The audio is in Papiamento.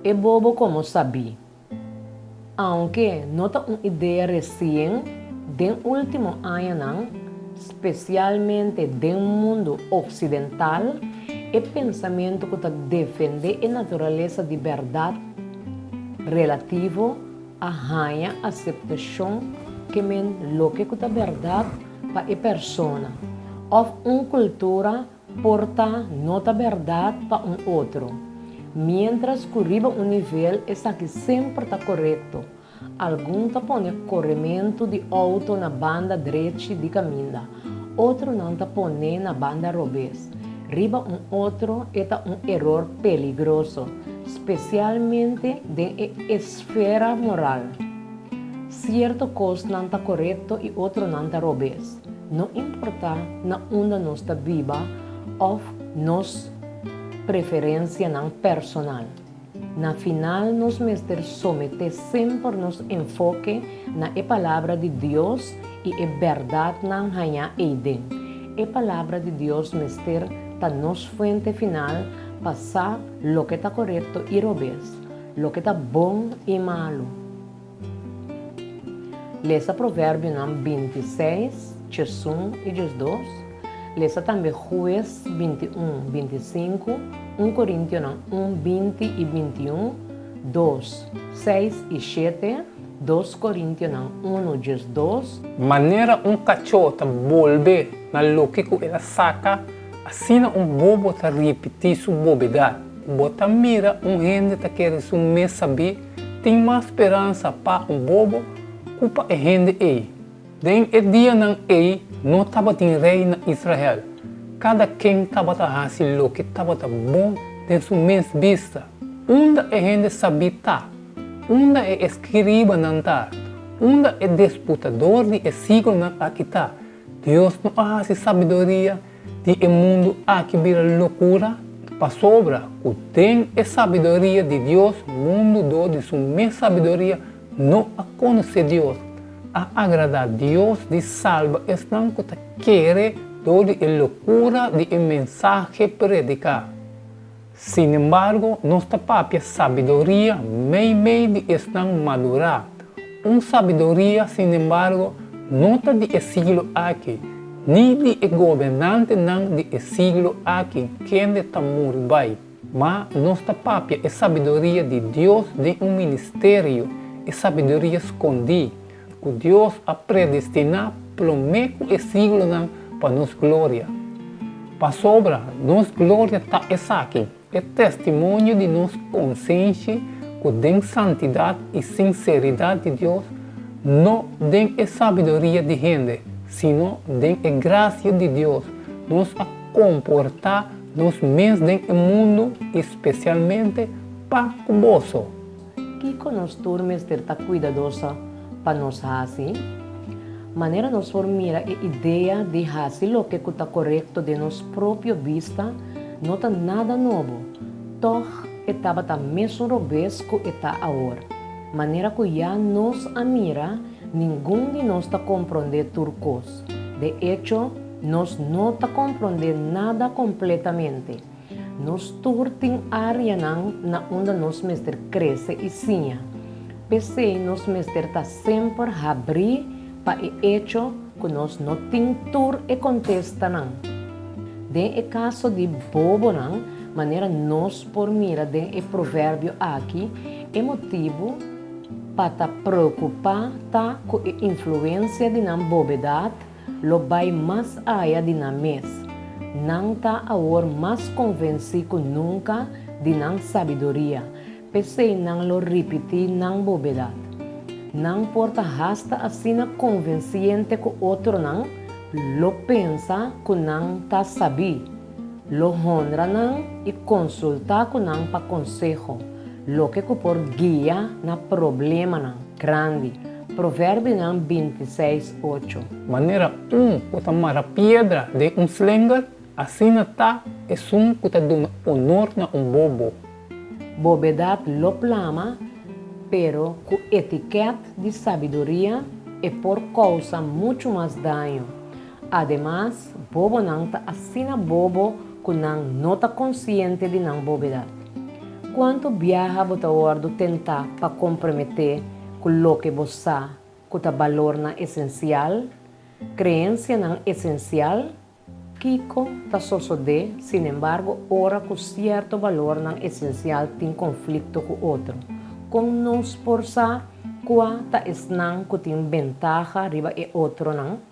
e bobo komo sabí. Aunke no ta un idea resien, den último añanan, spesialmente den mundu oksidental, e pensamentu ku ta defendé e naturalesa di bèrdat relativo a haña aseptashon ke men loke ku ta bèrdat pa e persona òf un kultura por ta no ta bèrdat pa un otro. Miéntras ku riba un nivel esaki semper ta korekto, algun ta pone korementu di outo na banda drechi di kaminda, otronan ta pon'é na banda robes. Riba un otro e ta un eror peligroso, spesialmente den e esfera moral. Sierto kosnan ta korekto i otronan ta robes, no importá na unda nos ta biba òf nos preferensianan personal. Na final nos mester someté semper nos enfoke na e Palabra di Dios i e bèrdatnan hañá eiden. E Palabra di Dios mester ta nos fuente final pa sa loke ta korekto i robes, loke ta bon i malu. Lesa Proverbionan bintiseis, djesun i djesdos. Lesa tambe Hues 21, 25, 1 Korintionan 1, 20 i 21, 2, 6 i 7, 2 Korintionan 1, 12. Manera un kachó ta bolbe na loke ku el a saka, asina un bobo ta ripití su bobedat. Bo ta mira un hende ta kere su mes sabí? Tin mas speransa pa un bobo ku pa e hende ei. Den e dianan ei no tabatin rei na Israel. Kada ken tabata hasi loke tabata bon den su mes bista. Unda e hende sabí ta? Unda e eskribanan ta? Unda e disputador di e siglonan aki ta? Dios no a hasi sabiduria di e mundu aki bira lokura? Pasobra ku den e sabiduria di Dios mundu dor di su mes sabiduria no a konosé Dios, a agradá Dios di salba esnan ku ta kere dor di e lokura di e mensahe prediká. Sinembargo, nos ta papia sabiduria meimei di esnan madurá. Un sabiduria, sinembargo, no ta di e siglo aki, ni di e gobernantenan di e siglo aki kende ta muri bai. Ma nos ta papia e sabiduria di Dios den un ministerio, e sabiduria skondí, ku Dios a predestiná promé ku e siglonan pa nos gloria. Pasobra nos gloria ta esaki, e testimonio di nos konsenshi ku den santidat i sinseridat di Dios, no den e sabiduria di hende, sino den e grasia di Dios, nos a komportá nos mes den e mundu i spesialmente pa ku boso. Kiko nos tur mester ta kuidadoso pa nos hasi? Manera nos por mira e idea di hasi loke ku ta korekto den nos propio bista no ta nada nobo, tòg e tabata mesun robes ku e ta awor. Manera ku ya nos a mira, ningun di nos ta komprondé tur kos. De echo, nos no ta komprondé nada kompletamente. Nos tur tin áreanan na unda nos mester krese i siña. P'esei nos mester ta semper habrí pa e echo ku nos no tin tur e kontestanan. Den e kaso di bobonan, manera nos por mira den e proverbio aki, e motibu pa ta preokupá ta ku e influensia di nan bobedat lo bai mas aya di nan mes. Nan ta awor mas konvensí ku nunka di nan sabiduria, p'esei nan lo ripití nan bobedat. Nan por ta hasta asina konvensiente ku otronan lo pensa ku nan ta sabí, lo honra nan i konsultá ku nan pa konseho, loke ku por guia na problemanan grandi. Proverbionan 26, 8. Manera un ku ta mara piedra den un slinger, asina ta esun ku ta duna onor na un bobo. Bobedat lo plama, pero ku etikèt di sabiduria e por kousa muchu mas daño. Ademas, bobonan ta asina bobo ku nan no ta konsiente di nan bobedat. Kuantu biaha bo ta wòrdu tentá pa komprometé ku loke bo sa ku ta balornan esensial, kreensianan esensial? Kiko ta sosodé, sinembargo, ora ku sierto balornan esensial tin konflikto ku otro? Kon nos por sa kua ta esnan ku tin bentaha riba e otronan?